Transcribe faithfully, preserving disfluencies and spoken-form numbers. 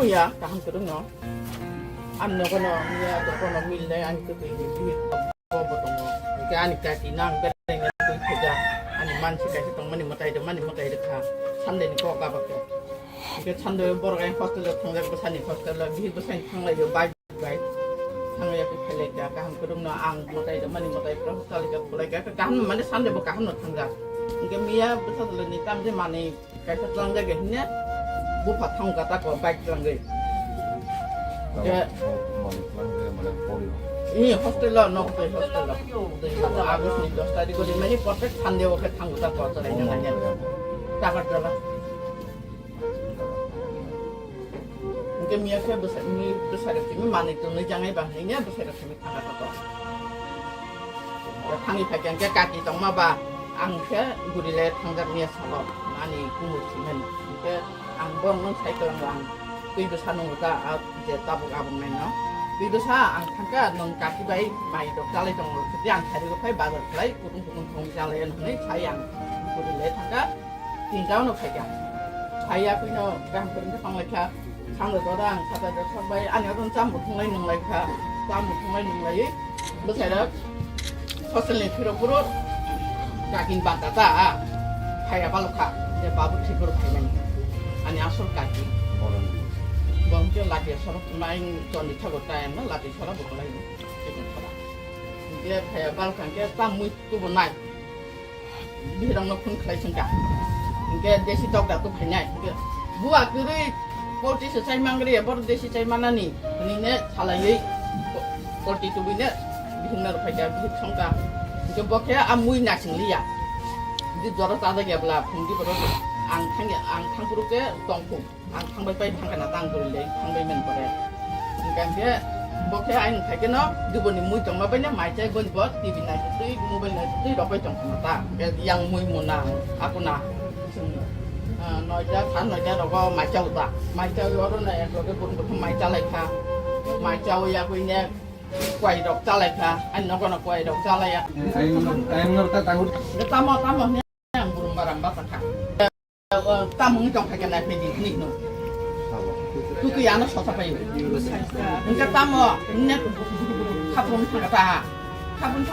Ya, kaham kwrwngno. Ang nogono, ya, nogono milnai, ang kwtwi ni bihik bo tongo. Hwnkhe ani kaki nang berai na twi khaja. Ani mansi kaisa tongmani mwtai rw, mani mwtai rw kha. Sunday ni kok abak khe. Hwnkhe Sunday borok ang hostel o thangjak, bwsani hostel o, bihik bwsani thanglaio, bai bai. Thanglaio khe khailai kha, kaham kwrwngno ang mwtai rw, mani mwtai rw kha, hostel o khe khulai kha. Kaham mane Sunday bo kaham no thangjak. Hwnkhe miya bwsa ni tamje manwi Kaisa tlangjak ya hine, bupha thang kata ko bike tlangwi. Tamo, Ya. Tamo, tamo, tamo, tamo, tamo, Ini hostel lo, nok tei hostel lo. Tei August ni dos tarikh ni mani protect Sunday o khe thang kata ko tei nanya. Takar jala. Hwnkhe miya khe bwsa-, mi bwsai rok simi manwi tonwi jangai ba hwnwi ya bwsai rok simi thang kata ko. Thangwi phaikha hwnkhe kaki tongma ba ang khe guri le thangjak miya salo ani kumui simani. Hwnkhe ang borokno sai kwlango ang twi bwsa nungo ta a je tabuk abuk naino. Twi bwsa ang thangkha nwng kaki bai mai rok chalai tongo. Tei ang sari rok phai bazar khlai kutung kutung thong chalai hwnwi sai ang guri le thangkha. Tinta no phaikha. Phaiya kuino kaham kwrwng khe tonglaikha. Sangre dora ang khata dor sok bai ani odon cham buthung lai nung lai kha. Cham buthung lai nung lai. Bwsai rok hostel ni phiro phuro kakin banta ta a. Phaiya balok kha. Je babu thik phuro phainai. Ani asol kaki. Bong je lati sorok main choni thago time no lati sora bukolai. Chikon sora. Je phaiya balok kha ke cham mui tubo nai. Bihirokno phone khlai sengkha. Hwnkhe desi tokda to phainai. Hwnkhe bua kwrwi polti se chai mangri, borok desi chai manani. Hwnwi ne salaiwi polti tubui ne bihikno rw phaikha, bihik songkha. Hwnkhe bo khe a mui nasing liya. Di jora chajak ya bwla, phungdi borok ang thangya, ang thangphuru khe tongphung. Ang thangbai pai thangkha na tang bwrwi le thangbai mani pore. Hwnkhe hwnkhe bo khe ayang khai kheno duboni mui tongma bai no mai chai boni bo T V nai twi mobile nai twi rok bai tong khna ta. Hwnkhe yang mui muna akuna chwng, ah, noita sa noita rogo mai chao ta. Mai chao oro na ek loge boni bo mai chalai kha. Mai chao ya koi ne kwai rok chalai kha. Ani nogo no kwai rok chalai ya. Ayang, ayang no ta tangur. Tamo tamo ne ang burung barang basa kha. Tamung tong kha kena pedi ni no. Tuku ya no sota payo. Engka tamo ne khapung thang ta. Khapung